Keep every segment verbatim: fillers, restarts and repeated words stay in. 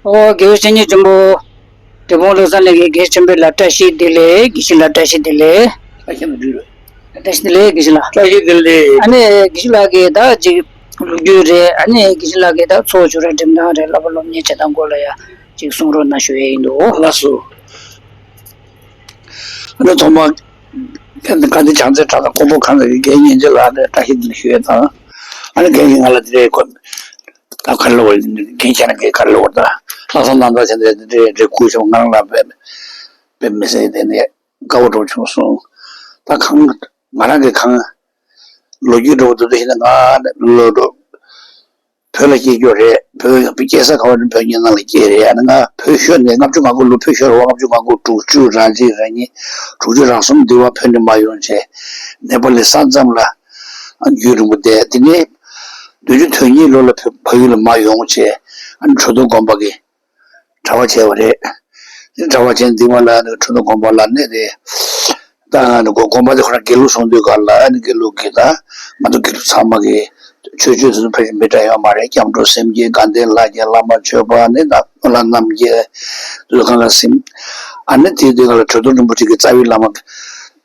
ཨོ། དགེ་བའི་བཤེས་གཉེན་ཆེན་པོ། འབྲས་སྤུངས་བློ་བཟང་ལྷན་རྒྱས་དགེ་ཆེན་པོ་ལ་བཀྲ་ཤིས་བདེ་ལེགས། དགེ་བཤེས་ལ་བཀྲ་ཤིས་བདེ་ལེགས། བཀྲ་ཤིས་བདེ་ལེགས། བཀྲ་ཤིས་བདེ་ལེགས་དགེ་བཤེས་ལགས། བཀྲ་ཤིས་བདེ་ལེགས། ཨ་ནི་དགེ་བཤེས་ལགས་ཀྱིས་ད་ཅིག་ལོ་རྒྱུས་རེད། ཨ་ནི་དགེ་བཤེས་ལགས་ཀྱིས་ད་ཚོགས་ཞུ་ར་འགྲེམས་སྟངས་རེད། བསླབ་པ་སློབ་གཉེར་བྱེད་སྟངས་སྐོར་ལ་ཡ་ཅིག་གསུང་རོགས་གནང་ཞུ་ཡས་ཡིན་འདུག་ལགས་སོ། ཨ་ནི་ཐོག་མར་བཀའ་དྲིན་བྱང་རྩེ་གྲྭ་ཚང་ཀོང་པོ་ཁང་གི་རྒན་ཡན་ཆད་ལགས་ལ་བཀྲ་ཤིས་བདེ་ལེགས་ཞུ་ཡས་དང་། ཨ་ནི་རྒན་གྱིས་ང་ལ་དེ་རེད་ཁོ། ད་ག་རེ་ལབ་དགོས་རེད། འདི་འདྲའི་འགན་ཁྱེར་ན་འགན་ག་རེ་ལབ་དགོས་རེད། ད་ལྷག་བསམ་རྣམ་དག་བྱས་ནས་འདི་འདྲའི་འདྲ་སྐུལ་བྱུང་། ང་རང་ལ་དཔེ་དཔེ་མི་སྲིད་དེ་ནས་དགའ་བོ་འགྲོ་བྱུང་སོང་། ད་གང་ང་རང་གི་གང་ལོ་རྒྱུས་འགྲོ་བ་འདུག་ཟེར་ན། ང་ལོ་འགྲོ་བོད་ལ་སྐྱེས་རྒྱུ་རེད། བོད་སྐྱེས་ས་ག་བ་རེད། བོད་ཉེ་ནང་ལ་སྐྱེས་རེད། ཨ་ནི་ང་བོད་ཤོར་ནས་ལྔ་བཅུ་ང་དགུ་ལོ། བོད་ཤོར་བ་ལྔ་བཅུ་ང་དགུ། དྲུག་ཅུ་རེ་གཅིག་རེ་གཉིས། དྲུག་ཅུ་རེ་གསུམ་འདི་བ་བོད་ནས་མར་ཡོང་བྱས་ནེ་པ་ལི་ས་མཚམས་ལ་རྒྱུན་རིང་པོ་བསྡད། དེ་ནས་བདུན་ཅུ་དོན་གཉིས་ལོ་ལ་བོད་ཕ་ཡུལ་ལ་མར་ཡོང་བྱས། ཨ་ནི་ཁྲོ་ཐུང་དགོན་པ་གི་གྲྭ་པ་བྱས་པ་རེད། དེ་གྲྭ་པ་བྱས་འདི་བ་ལ་ཁྲོ་ཐུང་དགོན་པ་ལ་གནས་ཏེ། ད་ང་ནི་དགོན་པ་དེ་ཁོ་རང་དགེ་ལུགས་སྲུང་དུས་སྐབས་ལ། ཨ་ནི་དགེ་ལུགས་ཀྱི་ད་ང་ཚོ་དགེ་ལུགས་ཚང་མ་གི་ཆོས་སྤྱོད་དེ་ཚོ་ཕལ་ཆེར་མི་འདྲ་ཡོད་མ་རེད། སྐྱབས་འགྲོ་སེམས་བསྐྱེད། དགའ་ལྡན་ལྷ་བསྐྱེད། བླ་མ་མཆོད་པ། ནི་ད་སྨོན་ལམ་རྣམ་རྒྱལ་དེ་ཚོ་གང་ག་ཟིན། ཨ་ནི་དེའི་དུས་སྐབས་ལ་ཁྲོ་ཐུང་རིན་པོ་ཆེ་གི་རྩ་བའི་བླ་མ་འབྲས་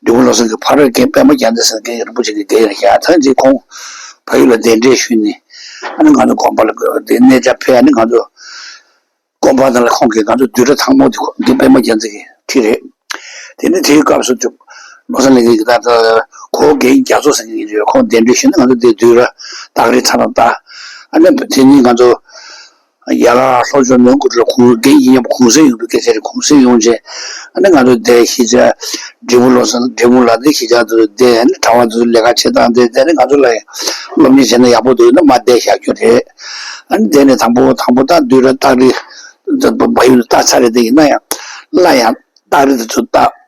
སྤུངས་བློ་བཟང་གི་ཕ་རོལ་རྒན་པད་མ་རྒྱལ་མཚན་ཟེར་མཁན་རིན་པོ་ཆེ་གི་རྒན་ཡོད་ཤག་ད་ཅིག་ཁོང་ཕ་ཡུལ་ལ་གདན་འདྲེན་ཞུས་ནས། ཨ་ནི་ང་ཚོ་དགོན་པ་ལ་དེ་གནས་མཇལ་ཕེབས། ཨ་ནི་ང་ཚོ་དགོན་པ་ནང་ལ་ཁོང་གིས་ང་ཚོ་བསྡུས་གྲྭ་དང་པོ་དེ་ཁོ་རྒན་པད་མ་རྒྱལ་མཚན་གྱིས་ཁྲིད་རེད། དེ་ནས་དེའི་སྐབས་སུ་དེ་བློ་བཟང་ལྷན་རྒྱས་ཀྱིས་ད་ལྟ་ཁོ་རྒན་རྒྱ་མཚོ་ཟེར་མཁན་ཡིན་རེད། ཁོང་གདན་འདྲེན་ཞུས་ནས་ང་ཚོ་དེ་བསྡུས་གྲྭ་སྟག་རི་ཚང་ལ་ལྟ། ཨ་ནི་དེ་ནས་ང་ཚོ་ཡ་ལ་ལྷོ་ཕྱོགས་མོན་གྷོ་ཁྲོད་ལ་གུང་རྒན་ཡིན་སྙམ་གུང་སེང་ཡོང་བའི་སྐད་ཆ་རེད། གུང་སེང་ཡོང་རྗེས་ཨ་ནི་ང་ཚོ་དེ་གཞིས་ཆགས་འབྲས་སྤུངས་བློ་བཟང་འབྲས་སྤུངས་ལ་དེ་གཞིས་ཆགས་དུ་བསྡད། ཨ་ནི་གྲྭ་པ་ཚོ་ལས་ཀ་བྱེད་སྟངས་དེ་དེ་ནི་ང་ཚོ་ལ་སློབ་གཉེར་བྱས་ན་ཡག་པོ་འདུག་ན་མར་བསྡད་བཞག་རྒྱུ་རེད། ཨ་ནི་དེ་ནས་དང་པོ་དང་པོ་ད་བསྡུས་གྲྭ་སྟག་རི་བལ་ཡུལ་ལ་ལྟ་ཚར་རེད། དེ་ཡིན་ན་ཡང་སླར་ཡང་སྟག་རི་དེ་ཚོ་ལྟ།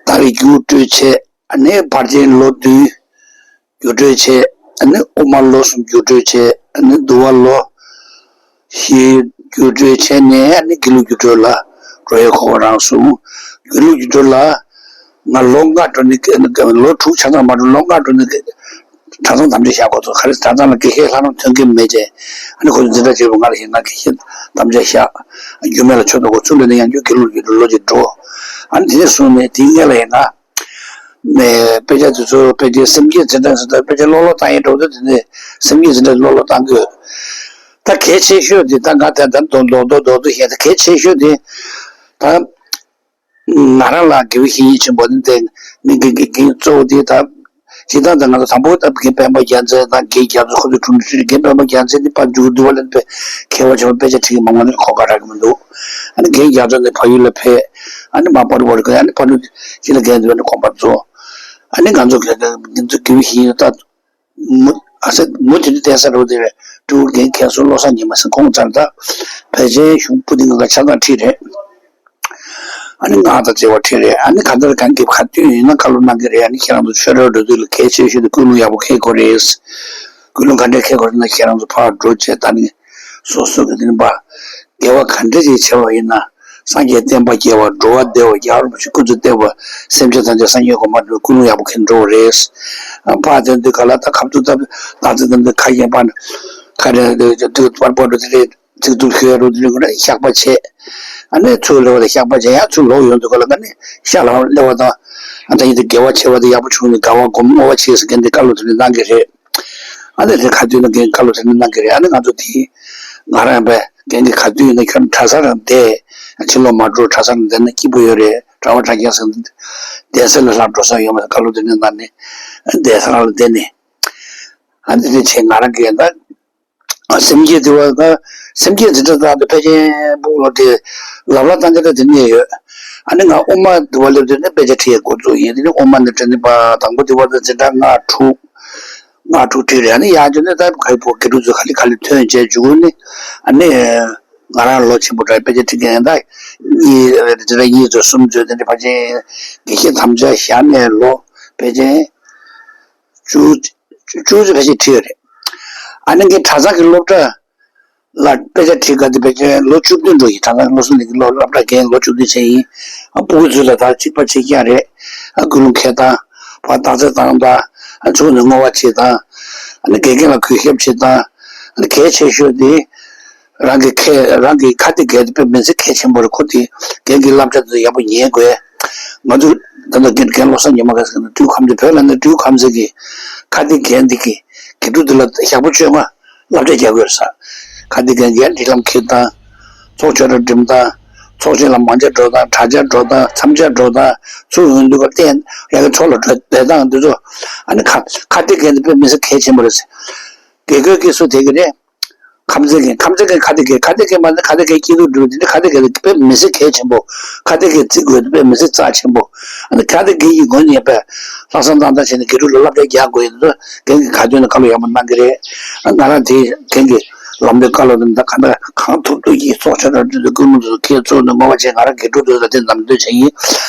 སྟག་རི་རྒྱུགས་སྤྲོད་བྱས། ཨ་ནི་ཕར་ཕྱིན་ལོ་བདུན་རྒྱུགས་སྤྲོད་བྱས། ཨ་ནི་དབུ་མ་ལོ་གསུམ་རྒྱུགས་སྤྲོད་བྱས། ཨ་ནི་འདུལ་བ་ལོ་བཞི་རྒྱུགས་སྤྲོད་བྱས་ནས། ཨ་ནི་དགེ་ལུགས་རྒྱུགས་སྤྲོད་ལ་འགྲོ་ཡས་གོ་སྐབས་རག་སོང་། དགེ་ལུགས་རྒྱུགས་སྤྲོད་ལ་ང་ལོ་ལྔ་འགྲོ་ནས། ལོ་དྲུག་ཆ་ཚང་མ་འགྲོ། ལོ་ལྔ་འགྲོ་ནས་གྲྭ་ཚང་དམ་བཅའ་བཞག་དགོས་ཚོ། ག་རེ་གྲྭ་ཚང་ལ་དགེ་བཤེས་ལྷ་རམས་ཐོན་མཁན་མེད་ཅེས། ཨ་ནི་ཁོ་ཚོ་འཛིན་གྲྭ་བྱས་པ་ང་ལ་ཡིན་ན་དགེ་བཤེས་དམ་བཅའ་བཞག་རྒྱུད་སྨད་ལ་ཆོས་དང་གོ་ཚུལ་ལས་ནས་ཡང་རྒྱུད་དགེ་ལུགས་རྒྱུད་ལོ་གཅིག་འགྲོ། ཨ་ནི་དེ་ནས་བཟུང་ནས་དེའི་སྔོན་ལ་ཡིན་ན། ནས་དཔེ་ཆ་དེ་ཚོ་དཔེ་ཆའི་སེམས་བསྐྱེད་འཛིན་གྲྭ་ཟེར་ད་དཔེ་ཆ་ཀློག་ཀློག་བཏང་ཡས་འགྲོ་དུས། དེ་ནས་སེམས་བསྐྱེད་འཛིན་གྲྭ་ཀློག་ཀློག་བཏང་དགོས། ད་གལ་ཆེ་ཤོས་དེ་ད་ང་ད་ད་མདོག་མདོག་མདོག་མདོག་བཤད། ད་གལ་ཆེ་ཤོས་དེ་ད་ང་རང་ལ་དགེ་བའི་བཤེས་གཉེན་ཆེན་པོ་ནི་དེ་ནི་དགེ་དགེ་དགེ་གཙོ་བོ་དེ་ད་སྤྱིར་བཏང་ད་ང་ཚོ་དང་པོ་ད་རྒན་པད་མ་རྒྱལ་མཚན་དང་རྒན་རྒྱ་མཚོ་ཁོ་ཚོ་དྲུང་ཆེ། རྒན་པད་མ་རྒྱལ་མཚན་ནི་ཕར་འཇུག་འདུལ་བ་ལ་ནི་དཔེ་མཁས་པ་ཆེན་པོ། དཔེ་ཆ་ཁྲིད་མཁན་མང་བ་ནི་ཁོ་ག་རག་གི་མི་འདུག་ཨ་ནི་རྒན་རྒྱ་མཚོ་ནི་ཕ་ཡུལ་ལ་ཕེབས། ཨ་ནི་མ་པ་རུ་བ་རུ་ག་ཨ་ནི་ཕ་ནུ་ཅི་ལ་རྒན་འདུལ་བ་ནི་དགོངས་པ་རྫོགས། ཨ་ནི་ང་ཚོ་ག་ང་ཚོ་དགེ་བའི་བཤེས་གཉེན་ད་མུ་ཨ་སེ་མུ་དེ་ནི་བསྟེན་ས་རུ་དེ་རེད། སྤྲུལ་སྐུ་རྒན་མཁན་ཟུར་བློ་བཟང་ཉི་མ་ཟེར། ཁོང་ཚར་ད་ཕལ་ཆེར་གཞུང་སྤུ་ཏི་ང་ག་ཆ་ཚང་ཁྲིད་རེད། ཨ་ནི་ང་དང་བརྩེ་བ་ཁྲིད་རེད། ཨ་ནི་ག་འདྲ་གང་གི་ག་དུས་ཡིན་ན་བཀའ་སློབ་གནང་གི་རེད། ཨ་ནི་ཁྱེད་རང་ཚོ་ཆོས་ར་འགྲོ་དུས་ལ་གལ་ཆེ་ཤོས་དེ་ཀུན་སློང་ཡག་པོ་འཁྱེར་དགོས་རེད། ཀུན་སློང་ག་འདྲ་འཁྱེར་དགོས་རེད་ན། ཁྱེད་རང་ཚོ་ཕར་འགྲོ་བྱས་ད་ནི་སོ་སོ་གི་དེ་ནི་པ་དགེ་བ་ག་འདྲ་ཅིག་བྱས་པ་ཡིན་ན། སངས་རྒྱས་བསྟན་པ་རྒྱས་པ། འགྲོ་བ་བདེ་བ། རྒྱལ་བ་རིན་པོ་ཆེ་སྐུ་ཚེ་བརྟན་པ། སེམས་ཅན་ཐམས་ཅད་སངས་རྒྱས་གོ་འཕང་འགྲོ་བའི་ཀུན་སློང་ཡག་པོ་འཁྱེར་འགྲོ་བ་རེད། ཨ་ཕར་དེ་འདི་ག་ལ་ད་ཁ་ཐུག་ད་ད་ད་ད་ཁ་ཡན་པ་ཁ་རེ་དུ་པར་པར་དུ་དེ་རེད། ཚིག་ཐུབ་ཤོད་རུ་དེ་རེད། ཁོ་ན་བཤགས་པ་བྱས། ཨ་ནི་ཚུར་ལོག་ལ་བཤགས་པ་བྱས། ཡང་ཚུར་ལོག་ཡོང་དུས་ག་ལ་ང་ནི་ཤ་ལ་སླེབས་པ་དང་། ཨ་ད་ཡིན་དུས་དགེ་བ་ཆེ་བ་དེ་ཡག་པོ་བྱུང་ནས་དགའ་བ་སྒོམ་བསྔོ་བ་བྱས་ཟེར་མཁན་དེ་བཀའ་སློབ་དེ་འདྲ་གནང་གི་རེད། ཨ་ནི་དེ་ཁ་ཐུག་ན་རྒན་བཀའ་སློབ་དེ་འདྲ་གནང་གི་རེད། ཨ་ནི་ང་ཚོ་དེ་ང་རང་པས་རྒན་གྱི་ཁ་ཐུག་ཡིན་ན་ཁྱོད་གྲྭ་ས་རང་བསྡད། ཕྱི་ལོགས་མ་འགྲོ། གྲྭ་ས་རང་བསྡད་ན་སྐྱིད་པོ་ཡོད་རེད། གྲྭ་པ་གྲྭ་རྒན་ཟེར་གདན་ས་ལ་ལྷག་འགྲོ་ས་ཡོད་མ་རེད། བཀའ་སློབ་དེ་འདྲ་གནང་ནས་བསྡད་ས་ལ་བསྡད་ནས། ཨ་ནི་དེ་བྱས་ང་རང་གིས་ད། སེམས་བསྐྱེད་དེ་བ་ད་སེམས་བསྐྱེད་འཛིན་གྲྭ་དང་དེ་ཕལ་ཆེར་སྤུ་གུ་ལོ་དེ་ལབ་ལ་བཏང་གི་ད་དེ་ནས་ཡོད། ཨ་ནི་ང་དབུ་མ་དེ་བ་སླེབས་དུས་ནི་དཔེ་ཆ་ཁྲིད་ཡས་འགོ་བཙུགས་ཡིན། དེ་ནི་དབུ་མ་ནི་དྲན་ནི་པ་དང་པོ་དེ་བ་ད་འཛིན་གྲྭ་ལྔ་དྲུག་ལྔ་དྲུག་ཁྲིད་རེད། ཨ་ནི་ཡང་ཅི་ནི་ད་ག་ཡི་པོ་དགེ་ཕྲུག་ཚོ་ག་ལེ་ག་ལེ་ཐོན་བྱས་འཇུག་ནི། ཨ་ནི་ང་རང་ལོ་ཆེན་པོ་འདྲ་དཔེ་ཆ་ཁྲིད་མཁན་ད་གཉིས་འཛིན་གྲྭ་གཉིས་ཚོ་གསུམ་ཚོ་དེ་འདྲ་ཕལ་ཆེར་དགེ་བཤེས་དམ་བཅའ་བཞག་ནས་ལོ་ཕལ་ཆེར། བཅུ་བཅུ་ཙམ་ཕལ་ཆེར་ཁྲིད་ཡོད་རེད། ཨ་ནི་ངས་གྲྭ་ཚང་གི་སློབ་གྲྭ་ལ་དཔེ་ཆ་ཁྲིད་ག་དེ་ཕལ་ཆེར་ལོ་བཅུ་བདུན་འགྲོ་ཡིན། གྲྭ་ཚང་གི་བློ་གསལ་གླིང་གི་སློབ་སློབ་གྲྭ་རྒན་ལོ་བཅུ་བདུན་བྱས་ཡིན། ཨ་སྤུ་གུ་ཚོ་ལ་ད་གཅིག་པ་གཅིག་རྐྱང་རེད། ཨ་ཀུན་སློང་འཁྱེར་སྟངས། ཕར་རྟགས་གསལ་བཏང་སྟངས། ཨ་ཚུར་ནས་བསྔོ་བ་བྱེད་སྟངས། ཨ་ནི་དགེ་རྒན་ལ་གུས་ཞབས་བྱེད་སྟངས། ཨ་ནི་གལ་ཆེ་ཤོས་དེ་རང་གི་ཁེ་རང་གི་ཁ་གཏད་འགེལ་དེ་དཔེ་མི་སྲིད་གལ་ཆེན་པོ་རེད། ཁོ་དེ་རྒན་གྱི་བསླབ་བྱ་དེ་ཡག་པོ་ཉན་དགོས། ང་ཚོ་ད་ལྟ་རྒན་རྒན་བློ་བཟང་ཉི་མ་ག་ཟེར་ན་དུས་ཁམས་ཚེ་བོད་ལ་ནི་དུས་ཁམས་ཚེ་གི་ཁ་གཏད་འགེལ་འདི་གི་དགེ་ཕྲུག་འདི་ལ་ཞག་པོ་བཅོ་ལྔ་བསླབ་བྱ་རྒྱག་དགོས་ས། ཁ་གཏད་འགེལ་ཡན་འབྲེལ་ལམ་འཁྱེར་སྟངས། ཚོགས་ཆོས་ར་འགྲིམ་སྟངས། ཚོགས་ཆེན་ལ་མང་ཆེ་འགྲོ་སྟངས། གྲྭ་ཆ་འགྲོ་སྟངས། མཚམས་ཆ་འགྲོ་སྟངས། ཚུར་འོང་དུས་སྐབས་བསྟན་ཡག་གི་ཚོགས་ལ་འགྲོ་བསྡད་སྟངས་འདི་ཚོ། ཨ་ནི་ཁ་ཁ་གཏད་འགེལ་འདི་དཔེ་མི་སྲིད་གལ་ཆེན་པོ་རེད། དགེ་བསྐོས་ཀྱི་སུ་དེ་གི་རེད། ཁམས་ཚན་གྱི་ཁམས་ཚན་གྱི་ཁ་གཏད་འགེལ་ཁ་གཏད་འགེལ་མ་ནི་ཁ་གཏད་འགེལ་སྐྱིད་སྡུག་འགྲོ་དེ་ནི་ཁ་གཏད་འགེལ་དེ་དཔེ་མི་སྲིད་གལ་ཆེན་པོ། ཁ་གཏད་འགེལ་བརྩི་དགོས་དེ་དཔེ་མི་སྲིད་རྩ་ཆེན་པོ། ཨ་ནི་ཁ་གཏད་འགེལ་ཡི་ངོས་ནས་ཡིན་པས་ལྷག་བསམ་གཏོང་སྟངས་བྱས་ནས་དགེ་ཕྲུག་ལ་བསླབ་བྱ་རྒྱག་དགོས་ཡིན་ཚོ་རྒན་གྱི་ག་དོན་ནས་བཀའ་སློབ་ཡག་པོ་གནང་གི་རེད། ཨ་ང་རང་དེ་རྒན་གྱི་ལམ་སྟོན་བཀའ་སློབ་དེ་ད་ག་འདྲ་གང་ཐུབ་ཐུབ་ཀྱིས་ཚོགས་ཆ་ར་འདྲ་དེ་ཀུན་སློང་དེ་ཚོ་ཁས་བཙུགས་ནས་བསྔོ་བ་བྱས། ང་རང་དགེ་ཕྲུག་ཚོ་ལ་དེ་ལམ་སྟོན་བྱས་ཡིན།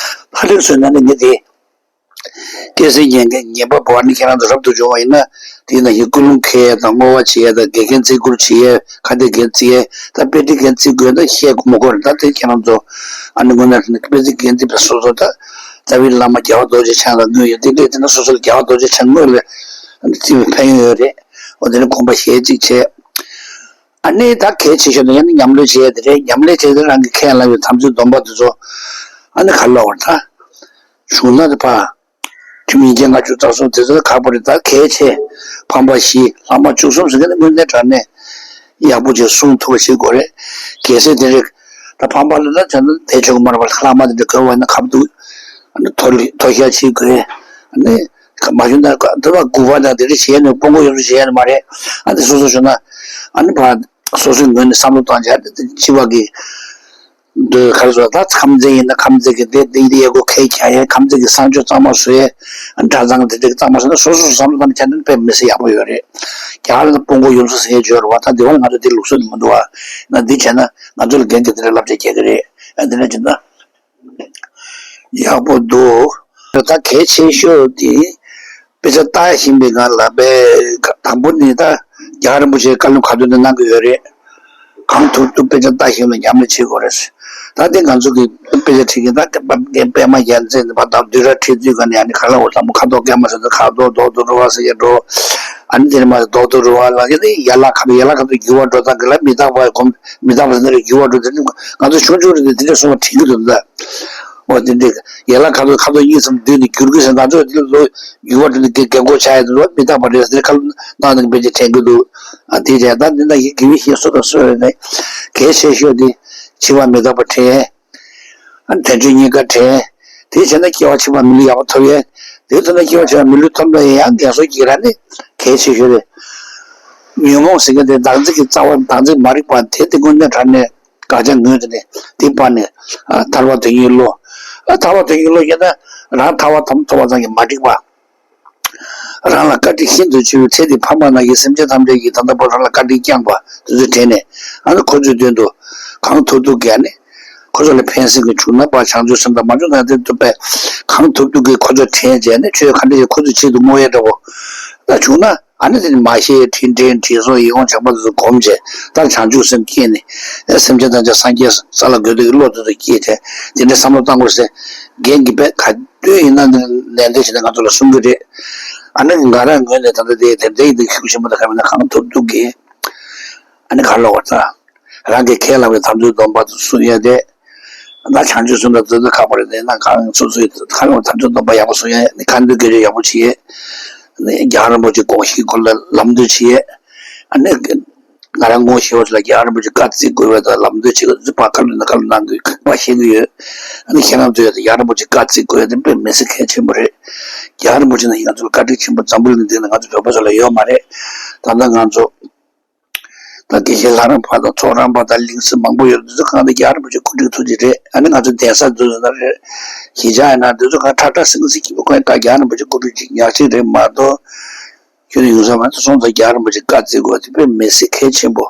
ཕ་ལེགས་སོ་ན་ནི་ངས་དེ། སྐྱེས་སའི་ཉེན་ཁ་ཉེན་པ་བོར་ནི་ཁྱེད་རང་ཚོ་རབ་ཏུ་བྱུང་བ་ཡིན་ན། དེ་ན་ཡི་ཀུན་སློང་འཁེལ་ཡ་དང་བསྔོ་བ་བྱེད་ཡ་དང་དགེ་རྒན་བརྩི་བཀུར་བྱེད་ཡ། ཁ་གཏད་འགན་བརྩི་ཡ། ད་དཔེ་ཁྲིད་འགན་བརྩི་དགོས་ན་བཤད་དགོས་མ་དགོས་རེད། ད་དེ་ཁྱེད་རང་ཚོ་ཨ་ནི་དངོས་གནས་དྲང་གནས་དཔེ་ཁྲིད་འགན་འདི་བས་སོ་སོ་ད་རྩ་བའི་བླ་མ་རྒྱལ་བ་རྡོ་རྗེ་འཆང་ལ་བསྔོས་ཡོད་དེ་འདྲས་དེ་ན་སོ་སོ་ལ་རྒྱལ་བ་རྡོ་རྗེ་འཆང་དངོས་ལ་བརྩི་བའི་ཕན་ཡོན་ཡོད་རེད། འོ་དེ་ནི་དགོངས་པ་བཞེས་གཅིག་བྱས། ཨ་ནི་ད་གལ་ཆེ་ཤོས་ནི་ཡང་ན་ཉམས་ལེན་བྱེད་ཡ་དེ་རེད། ཉམས་ལེན་བྱེད་དེ་རང་གི་ཁས་བླངས་པའི་དམ་ཚིག་སྡོམ་པ་དེ་ཚོ་ཨ་ནི་ག་ལ་བར་ད། བྱུང་ན་དེ་ཕ། ཁྲིམས་ཡིན་གྱི་ལྔ་བཅུ་རྩ་གསུམ་དེ་ཚོ་ཁག་པོ་རེད། ད་གལ་ཆེ་ཕམ་པ་བཞི་ལྷག་མ་བཅུ་གསུམ་ཟེར་མཁན་དེ་དངོས་གནས་དྲང་གནས་ཡག་པོ་ཅིག་སྲུང་ཐུབ་པ་བྱེད་དགོས་རེད། གལ་སྲིད་དེ་རེད། ད་ཕམ་པ་ལ་ན་བྱས་ན་དེ་ཆོག་གི་མ་རེད་པ། ལྷག་མ་དེ་འདྲ་དགོས་པ་ཡིན་ན་ཁ་བ་འདུག་ཨ་ནི་མཐོ་ལི་མཐོ་ཤ་བྱེད་དགོས། ཨ་ནི་མ་བྱུང་ན་དེ་བ་དགུ་པ་དང་དེ་འདྲ་བྱས་ནས་དཔུང་མགོ་ཡོངས་སུ་བྱས་ནས་མ་རེད། ཨ་ནི་སོ་སོ་བྱུང་ན་ཨ་ནི་ཕ་སོ་སོའི་ངོས་ནས་བསམ་བློ་བཏང་བྱས་ཏེ་སྤྱི་པ་གི་འདི་ག་རེ་ཟེར། ད་ཁམས་ཚན་ཡིན་ན་ཁམས་ཚན་གྱི་འདི་འདི་འདི་ཡས་གོ་ཁས་ཁྱ་ཡས། ཁམས་ཚན་གྱི་གསང་སྤྱོད་གཙང་མ་བཟོ་ཡས། གྲྭ་ཚང་འདི་འདྲ་གཙང་མ་བཟོ་ན་སོ་སོ་སོ་བསམ་བློ་བཏང་ཁྱ་འདི་དཔེ་མི་སྲིད་ཡག་པོ་ཡོད་རེད། རྒྱ་གར་ལ་དཔུང་མགོ་ཡོངས་སུ་ཟིན་ཡས་བྱོས་རེད་བ། ད་འདི་བ་ལ་ང་ཚོ་འདི་ལུགས་སྲོལ་མི་འདུག་བ། ན་འདི་བྱས་ན་ང་ཚོ་ལ་རྒན་གྱི་འདི་འདྲ་བསླབ་བྱ་རྒྱག་གི་རེད། ཨ་འདི་འདྲ་བྱས་ན་ཡག་པོ་འདུག་ད་གལ་ཆེ་ཤོས་དེ་དཔེ་ཆ་ལྟ་བཞིན་པའི་སྒང་ལ་པའི་དང་པོ་ནི་ད་རྒྱལ་བ་རིན་པོ་ཆེའི་བཀའ་སློབ་ག་དུས་ནས་གནང་གི་ཡོད་རེད། གང་ཐུབ་ཐུབ་དཔེ་ཆ་ལྟ་ཞིབ་ལ་ཉམས་ལེན་བྱེད་དགོས་རེད། ད་ལྟའི་ང་ཚོ་གི་དཔེ་ཆ་ཁྲིད་མཁན་ད་པདྨ་རྒྱལ་མཚན་ནི་བ་དང་བདུད་ར་ཁྲིད་དུས་ག་ནས་ཨ་ནི་ག་ལ་འོ་ལྷ་མོ་ཁ་དོག་སྐྱ་མ་ཟེར་ཏེ་ཁ་དོག་རྡོག་རྡོག་རུ་བ་ཟེར་ཡ་འགྲོ། ཨ་ནི་དེ་ནས་མ་རྡོག་རྡོག་རུ་བ་ལ་ཡ་ནི་ཡ་ལ་ཁ་དོག་ཡ་ལ་ཁ་དོག་འགྱུར་བ་འགྲོ་སྟངས་གི་ལ་མི་རྟག་པ་གོམས་མི་རྟག་པ་ཟེར་ན་རེ་འགྱུར་བ་འགྲོ་དེ་ནི་ང་ཚོ་ཆུང་ཆུང་རེད་དེ་དེ་འདྲ་གསུངས་པ་དྲན་གི་འདུག་ད། འོ་དེ་འདྲ་ཡ་ལ་ཁ་དོག་ཁ་དོག་གཉིས་སམ་བསྡུས་ནས་འགྱུར་གི་ཟེར། ང་ཚོ་དེ་ལོ་འགྱུར་བ་འགྲོ་ནི་རྒན་རྒན་གོག་ཆགས་ཡ་དེ་ལོ་མི་རྟག་པ་རེད་ཟེར་ཁ་ལོ་གནང་ནས་དཔེ་ཆ་དྲན་གི་འདུག་ཨ་དེ་རེད། ད་འདི་འདྲ་ཡི་དགེ་བའི་བཤེས་གསོ་དང་གསོ་བའི་ནས་གལ་ཆེ་ཤོས་དེ་འཆི་བ་མི་རྟག་པ་དྲན། ཨ་དལ་འབྱོར་རྙེད་དཀའ་དྲན། དེ་བྱས་ན་སྐྱེ་བ་ཕྱི་མ་མི་ལུས་ཡག་པོ་ཐོབ་ཡས། དེ་ཐོབ་ན་སྐྱེ་བ་ཕྱི་མ་མི་ལུས་ཐོབ་ན་ཡང་ངལ་གསོ་གྱི་ར་ནི་གལ་ཆེ་ཤོས་རེད། ཉོན་མོངས་ཟེར་མཁན་དེ་བདག་འཛིན་གྱི་རྩ་བ་བདག་འཛིན་མ་རིག་པ་དེ་དེ་དངོས་གནས་དྲང་གནས་དགག་བྱ་ངོས་དེ་ནས་དེ་སྤར་ནས་ཨ་ཐར་པ་དོན་གཉིས་བློ། ཨ་ཐར་པ་དོན་གཉིས་བློ་ཡིན་ན་རང་ཐར་པ་དམ་ཐོབ་པ་ཙམ་གྱིས་མ་འགྲིག་པ། རང་ལ་བཀའ་དྲིན་ཤིན་ཏུ་ཆེ་བའི་ཚེ་འདི་ཕ་མ་ནང་གི་སེམས་ཅན་ཐམས་ཅད་ཀྱིས་ད་ལྟ་བར་རང་ལ་བཀའ་དྲིན་བསྐྱངས་པ་དེ་ཚོ་དྲན་ནས་ཨ་ནི་ཁོ་ཚོའི་དོན་དུ་གང་ཐུབ་ཐུབ་ཀྱིས་ཨ་ནི་ཁོ་ཚོ་ལ་ཕན་སེམས་ཀྱི་བྱུང་ན་པ་བྱང་ཆུབ་སེམས་དང་མ་བྱུང་ན་དེ་ཐུབ་པས་གང་ཐུབ་ཐུབ་ཀྱིས་ཁོ་ཚོ་དྲན་བྱས་ནས་ཆོས་ག་འདྲ་ཞིག་ཁོ་ཚོའི་ཆེད་དུ་བསྔོ་ཡས་འདྲ་བོ་ད་བྱུང་ན་ཨ་ནི་དེ་ནི་མ་ཤེས་དྲིན་དྲན་དྲིན་གཟོ་ཡིད་འོང་བྱམས་པ་དེ་ཚོ་སྒོམ་བྱས་ད་བྱང་ཆུབ་སེམས་སྐྱེས་ནས་སེམས་ཅན་ཐམས་ཅད་སངས་རྒྱས་ས་ལ་འགོད་དུ་བློ་དེ་ཚོ་སྐྱེས་བྱས་དེ་འདྲའི་བསམ་བློ་བཏང་དགོས་ཟེར་རྒན་གྱིས་པས་ག་དུས་ཡིན་ན་ནན་ཏན་བྱས་ནས་ང་ཚོ་ལ་གསུང་གི་རེད། ཨ་ནི་ང་རང་ངོས་ནས་ད་ལྟ་དེ་དེབ་དེ་ཡིན་དུས་ཤུགས་ཆེན་པོ་དང་ག་མིན་ན་གང་ཐུབ་ཐུབ་ཀྱིས་ཨ་ནི་ག་ལོག་པ་དང་རང་གི་ཁས་བླངས་པའི་དམ་ཚིག་སྡོམ་པ་དང་སྲུང་ཡ་དེ་ད་བྱང་ཆུབ་སེམས་དང་བདུད་རྩི་ཁ་པར་དེ་ན་གང་སོ་སོའི་ཁ་ལོག་དམ་ཚིག་སྡོམ་པ་ཡག་པོ་སྲུང་ཡ་ནི་ཁ་འདོན་དགེ་སྦྱོར་ཡག་པོ་བྱེད་ཡས་ནི་རྒྱལ་བ་རིན་པོ་ཆེ་དགོངས་གཞི་སྐོར་ལ་ལམ་སྟོན་བྱེད་ཡས་ཨ་ནི། ང་རང་ངོ་ཤེས་པ་ཚོ་ལ་རྒྱལ་བ་རིན་པོ་ཆེ་བཀའ་བརྩི་དགོས་པ་དང་ལམ་སྟོན་བྱེད་དགོས་པ་བཀའ་སློབ་ནང་བཀའ་སློབ་གནང་དགོས་པ་ཤེས་ཀྱི་ཡོད། ཨ་ནི་ཁྱེད་རང་ཚོས་ཡང་རྒྱལ་བ་རིན་པོ་ཆེ་བཀའ་བརྩི་དགོས་ཡ་དེ་དཔེ་མི་སྲིད་གལ་ཆེན་པོ་རེད། རྒྱལ་བ་རིན་པོ་ཆེ་ནང་ང་ཚོ་ལ་བཀའ་དྲིན་ཆེན་པོ་འཛམ་བུ་གླིང་འདི་ན་ང་ཚོ་བོད་པ་ཚོ་ལ་ཡོད་མ་རེད། ད་ལྟ་ང་ཚོ་ད་དགེ་བཤེས་ལྷ་རམས་པ་དང་ཚོགས་རམས་པ་དང་གླིང་བཟང་མང་པོ་ཡོད་འདི་ཚོ་གང་དེ་རྒྱལ་བ་རིན་པོ་ཆེ་གོ་སྒྲིག་ཐུགས་རྗེ་རེད། ཨ་ནི་ང་ཚོ་གདན་ས་འདི་ཚོ་ན་རེད། གཞིས་ཆགས་ཡིན་ན་འདི་ཚོ་གང་ཁྲ་ཁྲ་སིང་སིང་གི་བུ་ཁོན་ད་རྒྱལ་བ་རིན་པོ་ཆེ་གོ་སྒྲིག་ཅིག་ཉག་གཅིག་རེད་མ་གཏོགས། ཁྱོད་ཡོང་ས་མ་ཚོ་སོང་ཙང་རྒྱལ་བ་རིན་པོ་ཆེ་བཀའ་བརྩི་དགོས་དེ་དཔེ་མི་སྲིད་གལ་ཆེན་པོ།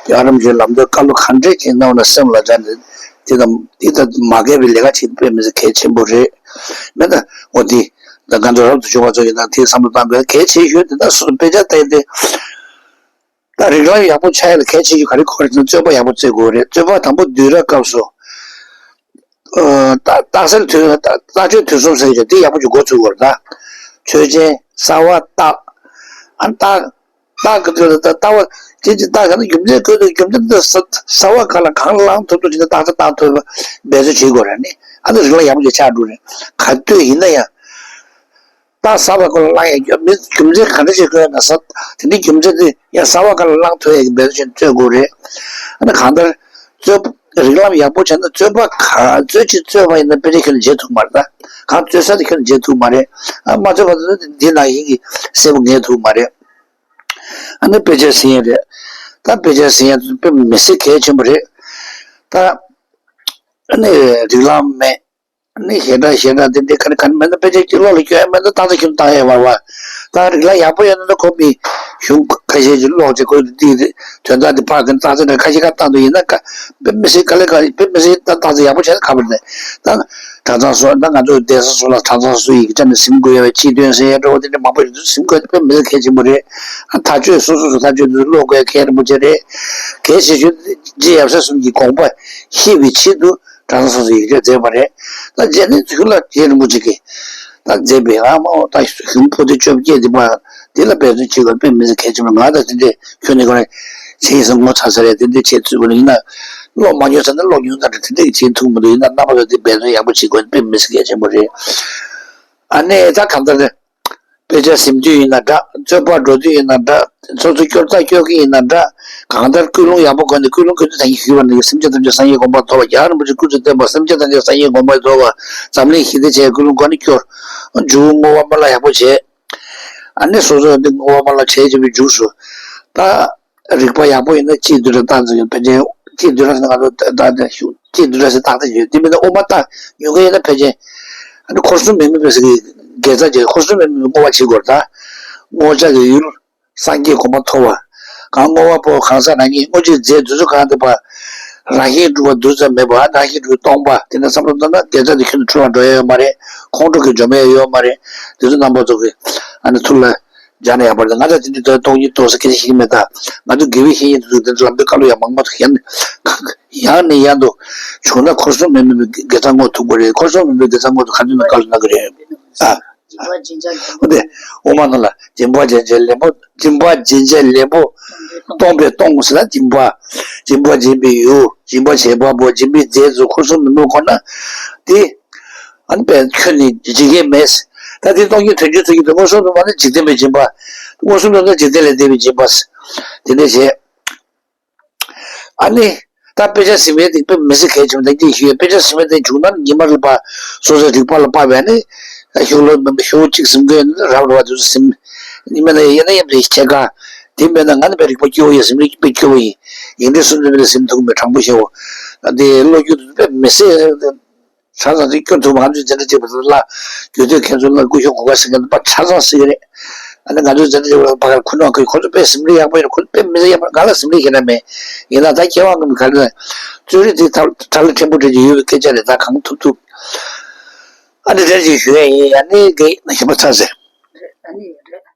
རྒྱལ་བ་རིན་པོ་ཆེའི་ལམ་སྟོན་བཀའ་སློབ་ག་འདྲས་ཀྱི་གནང་བ་ན་སེམས་ལ་འཇགས་ནས་དེ་དང་དེ་དང་མ་འགལ་བའི་ལས་ཀ་བྱེད་དེ་དཔེ་མི་སྲིད་གལ་ཆེན་པོ་རེད། མེད་ད་འོ་དེ་ད་ང་ཚོ་རབ་ཏུ་བྱུང་བ་ཚོ་ཡིན་ན་དེ་བསམ་བློ་བཏང་དགོས་གལ་ཆེ་ཤོས་དེ་ད་སོ་སོ་དཔེ་ཆ་བལྟས་ཏེ་ད་རིགས་ལམ་ཡག་པོ་ཆགས་ཡ་ལ་གལ་ཆེ་ཤོས་ག་རེ་གོ་རེད་ཟེར་ན་རྩོད་པ་ཡག་པོ་རྩོད་དགོས་རེད། རྩོད་པ་དང་པོ་བསྡུས་ར་སྐབས་སུ། རྟགས་གསལ་དུས་རྟགས་ཆོས་དུས་གསུམ་ཟེར་གྱི་དེ་ཡག་པོ་ཅིག་འགོ་ཚུགས་དགོས་རེད་ད། ཆོས་ཅན། རྩ་བ། རྟགས། ཨ་རྟགས། རྟགས་ཀྱི་དུས་ལ་ད་རྟགས་ དེ་ཅི་ལྟ་ག་ན་རྒྱུ་མཚན་གོ་དུས་རྒྱུ་མཚན་དེ་ས་ས་བ་ག་ལ་གང་བླང་ཐུབ་ཐུབ་ཅི་ན་བརྟག་དཔྱད་བཏང་ཐུབ་པ་འབད་རྩོལ་བྱེད་དགོས་རེད་ནི། ཨ་ནི་རིགས་ལམ་ཡག་པོ་ཅིག་ཆགས་འགྲོ་རེད། ག་དུས་ཡིན་ན་ཡང་ད་ས་བ་ག་ལ་བླང་ཡ་རྒྱུ་མི་རྒྱུ་མཚན་ག་འདྲ་ཞིག་དགོས་ན་ས་དེ་འདྲའི་རྒྱུ་མཚན་དེ་ཡང་ས་བ་ག་ལ་བླང་ཐུབ་ཡ་གི་འབད་རྩོལ་བྱེད་རྩོལ་དགོས་རེད། ཨ་ནི་གང་ལྟར་རྩོལ་རིགས་ལམ་ཡག་པོ་བྱས་ན་རྩོལ་བ་ག་རྩོལ་ཅིག་རྩོལ་བ་ཡིན་ན་དཔེ་ཆ་ཁྱོན་ནས་འཇལ་ཐུབ་མ་རེད། ད་གང་རྩོལ་ས་དེ་ཁྱོན་ནས་འཇལ་ཐུབ་མ་རེད། ཨ་མ་རྩོལ་བ་དེ་འདི་ནང་བཞིན་གྱི་གསལ་པོ་ངེས་ཐུབ་མ་རེད། ཨ་ནི་དཔེ་ཆ་ཟིན་ཡ་རེད། ད་དཔེ་ཆ་ཟིན་ཡ་དེ་དཔེ་མི་སྲིད་གལ་ཆེན་པོ་རེད། ད་ཨ་ནི་རིགས་ལམ་མེད། ཨ་ནི་ཞེ་དྲག་ཞེ་དྲག་དེ་འདྲའི་ག་ནི་ག་ནི་མེད་ན་དཔེ་ཆ་གི་བློ་ལ་སྐྱོན་ཡ་མེད་ན་བརྟག་དཔྱད་ཁྱོན་བཏང་ཡ་བར་བ། ད་རིགས་ལམ་ཡག་པོ་ཡོད་ན་ཁོ་མི་གཞུང་ཁ་ཤས་ཀྱི་ཀློག་ཅིག་ཁོ་དེ་དོན་དག་དེ་ཕར་གི་བརྟག་དཔྱད་ཁ་ཤས་ཁ་བཏང་འདུག་ཡིན་ན་ཁ་དཔེ་མི་སྲིད་ག་ལེ་ག་དཔེ་མི་སྲིད་ད་བརྟག་དཔྱད་ཡག་པོ་བྱས་ན་ཁ་བར་ནས་ད། གྲྭ་ཚང་སོགས་ད་ང་ཚོ་གདན་ས་སོགས་ལ་གྲྭ་ཚང་སོ་སོ་ཡི་གེ་བཅར་ནས་ཟིན་དགོས་ཡ་བའི་ཕྱི་དོན་ཟེར་ཡ་འདྲ་བོ་དེ་འདྲ་མང་པོ་ཡོད་དུས་ཟིན་དགོས་དཔེ་མི་སྲིད་གལ་ཆེན་པོ་རེད། ཨ་ཐག་གཅོད་སོ་སོ་སོ་ཐག་གཅོད་དུས་ཀློག་དགོས་ཡ་གལ་རིན་པོ་ཆེ་རེད། གལ་ཆེ་ཤོས་དེ་རྗེ་ཡབ་སྲས་གསུམ་གྱི་དགོངས་པ་ཤེས་པའི་ཆེད་དུ་གྲྭ་ཚང་སོ་སོ་ཡི་གེ་མཛད་པ་རེད། ད་རྗེས་ནས་ཚུལ་ལ་རྗེ་རིན་པོ་ཆེ་གིས་ད་མཛད་པའི་ཨ་མ་ད་གཞུང་པོ་ཏི་བཅོ་བརྒྱད་དེ་པ་དེ་ལ་འབད་བརྩོན་བྱེད་དགོས་དཔེ་མི་སྲིད་གལ་ཆེན་པོ། ང་ད་དེ་འདྲས་ཁྱོན་ནས་ཁོ་རང་བྱེད་ཡིན་ཟེར་ངོ་ཚ་ས་རེད། དེ་འདྲས་བྱེད་ཚུལ་པོ་ནི་ཡིན་ན་ཀློག་མ་མྱོང་ས་ནས་ཀློག་མྱོང་ཙང་དེ་འདྲས་བྱེད་ཐུབ་མི་འདུག་ཡིན་ན་རྣམ་པ་ཚོ་དེ་འབད་བརྩོན་ཡག་པོ་བྱེད་དགོས་དཔེ་མི་སྲིད་གལ་ཆེན་པོ་རེད། ཨ་ནེ་ད་གང་ལྟར་དཔེ་ཆ་ཟིན་དུས་ཡིན་ན་འདྲ། རྩོད་པ་འགྲོ་དུས་ཡིན་ན་འདྲ། སོ་སོ་སྐྱོར་རྩ་སྐྱོར་གི་ཡིན་ན་འདྲ། གང་ལྟར་ཀུན་སློང་ཡག་པོ་དགོས་ནས་ཀུན་སློང་ཀུན་ཏུ་ད་གིན་ཞུས་པ་ནང་བཞིན་སེམས་བསྐྱེད་ཐམས་ཅད་སངས་རྒྱས་གོ་འཕང་ཐོབ་པ། རྒྱལ་བ་རིན་པོ་ཆེ་སྐུ་ཚེ་བརྟན་པ། སེམས་བསྐྱེད་ཐམས་ཅད་སངས་རྒྱས་གོ་འཕང་ཐོབ་པ། འཛམ་གླིང་ཞི་བདེ་ཆེད་ཀུན་སློང་དགོས་ནས་སྐྱོར། མཇུག་བསྔོ་བ་སྨོན་ལམ་ཡག་པོ་བྱས། ཨ་ནི་སོ་སོ་འདི་བསྔོ་བ་སྨོན་ལམ་བྱས་བྱས་པའི་མཇུག་སུ། ད་རིག་པ་ཡག་པོ་ཡིན་ན་སྤྱིའི་བསྡུས་གྲྭ་བཏང་ཚར་ཡོད། ཕལ་ཆེར་སྤྱིའི་བསྡུས་གྲྭ་ཟེར་ན་ང་ཚོ་ད་ད་ད་སྤྱིའི་བསྡུས་གྲྭ་ཟེར་བཏང་ཚར་ཡོད། དེ་མིན་ན་དབུ་མ་བཏང་ཡོང་མཁན་ཡིན་ན་ཕལ་ཆེར་ཨ་ནི་འཁོར་གསུམ་མི་དམིགས་པའི་ཟེར་གི་དགེ་རྩ་བྱས། འཁོར་གསུམ་མི་དམིགས་པའི་བསྔོ་བ་བྱེད་དགོས་རེད། ད་བསྔོ་བྱ་གི་ཡུལ་སངས་རྒྱས་གོ་འཕང་ཐོབ་པ། གང་བསྔོ་བ་པོ་གང་ཟག་རང་ཉིད་བསྔོ་རྒྱུའི་རྫས་འདི་ཚོ་གང་དེ་པ། རང་བཞིན་གྲུབ་པ་འདུ་ཙམ་མེད་པ། རང་བཞིན་གྲུབ་པའི་སྟོང་པ་དེ་འདྲ་བསམ་བློ་བཏང་ན་དགེ་རྩ་དེ་ཁྱོན་ནས་འཁྲུལ་བ་འགྲོ་ཡ་ཡོད་མ་རེད། ཁོང་ཁྲོ་གིས་འཇོམས་ཡ་ཡོད་མ་རེད། དེ་ཚོ་རྣམ་པ་ཚོ་གི་ཨ་ནི་ཐུགས་ལ་འཇགས་ན་ཡག་པ་རེད། ང་ཚོ་དེ་འདྲའི་ད་སྟོང་ཉིད་རྟོགས་ས་སྐད་ཆ་བཤད་ཀྱི་མེད། ད་ང་ཚོ་དགེ་བའི་བཤེས་གཉེན་དེ་ཚོ་དེ་ཚོ་ལམ་སྟོན་བཀའ་སློབ་ཡང་མང་པོ་ཡང་ཡང་ནས་ཡང་དུ་བྱུང་ན་འཁོར་གསུམ་མི་དམིགས་པའི་དགེ་རྩ་བསྔོ་ཐུབ་ཀྱི་རེད། འཁོར་གསུམ་མི་དམིགས་པའི་དགེ་རྩ་བསྔོ་ཐུབ་ཁ་འདོན་ནང་བཀའ་སློབ་གནང་གི་རེད། ཨ། སྦྱིན་པ་སྦྱིན་བྱ་ལེན་པོ། འོ་དེ་དབུ་མ་ནང་ལ་སྦྱིན་པ་སྦྱིན་བྱ་ལེན་པོ། སྦྱིན་པ་སྦྱིན་བྱ་ལེན་པོ། སྟོང་པས་སྟོང་ཟེར་ན་སྦྱིན་པ། སྦྱིན་པ་སྦྱིན་པའི་ཡུལ། སྦྱིན་པ་བྱེད་པ་པོ། སྦྱིན་པའི་རྫས་ཚོ་འཁོར་གསུམ་མི་དམིགས་ཁོ་ན་དེ། ཨ་ནི་དཔེ་ཁྱོན་ནས་འཇིག་གི་མེད། ད་དེ་སྟོང་ཉིད་དོན་བྱེད་ཚུལ་གྱི་དོན་མངོན་སུམ་དུ་མ་ནི་འཇིག་རྟེན་པའི་སྦྱིན་པ། མངོན་སུམ་དུ་ན་འཇིག་རྟེན་ལས་འདས་པའི་སྦྱིན་པ། དེ་འདྲ་བྱས། ཨ་ནི། ད་དཔེ་ཆ་ཟིན་པའི་སྟེང་དཔེ་མི་སྲིད་གལ་ཆེན་པོ་དང་གཅིག་ཞུས། དཔེ་ཆ་ཟིན་པའི་སྟེང་བྱུང་ན་ཉི་མ་རེ་ལ་སོ་སོའི་རིག་པ་ལ་དཔག་པས་ནི། ཤོག་ལོ་མིན་པ་ཤོག་གཅིག་ཟིན་དགོས་ན་རབ་རིབ་དུས་སུ་ཟིན། ཉི་མ་ན་ཡིན་ན་ཡིན་པའི་ཕྱེད་ཀ། དེ་མེད་ན་ང་ནི་དཔེ་རིག་པ་སྐྱོ་བོ་ཡིན། ཟིན་རིག་དཔེ་སྐྱོ་བོ་ཡིན། ཡིན་དུས་སུ་ཟིན་ཟིན་ཐུབ་མེད་དྲང་པོ་བཤད་འོ། དེ་བློ་རྒྱུགས་དུས་དཔེ་མི་སྲིད། ཆ་ཚང་ཅིག་སྐྱོན་ཐུབ་པ། ང་ཚོས་འཛིན་གྲྭ་གཅིག་པ་ཚོ་ལ་རྒྱུད་སྟོད་མཁན་ཚོ་ལ་སྐུ་ཞབས་གོ་ག་ཟེར་མཁན་པ་ཆ་ཚང་ཟེར་གི་རེད། ཨ་ནི་ང་ཚོའི་འཛིན་གྲྭ་གཅིག་པ་ལ་ཕ་གར་ཁུ་ནང་ཁུ་ཁོ་ཚོ་དཔེ་ཟིན་རིག་ཡག་པོ་ཡིན། ཁོ་ཚོ་དཔེ་མི་ཚེ་ཡག་པོ། ང་ལ་ཟིན་རིག་ཤེས་ན་མེད། ཡིན་ན་ད་སྐྱེ་བ་སྔོན་མའི་ག་རེ་རྩོད་རིག་དེ་ཐ་ཐ་ལ་ཕྲན་བུ་འདྲ་ཅིག་ཡོད་པའི་སྐད་ཆ་རེད། ད་གང་ཐུབ་ཐུབ་ཨ་ནི་དེར་ཅིག་ཞུ་ཡ་ཡིན། ཨ་ནི་དགེ་ཞིམ་པ་ཚ་ཟེར། ཨ་ནི་རེད།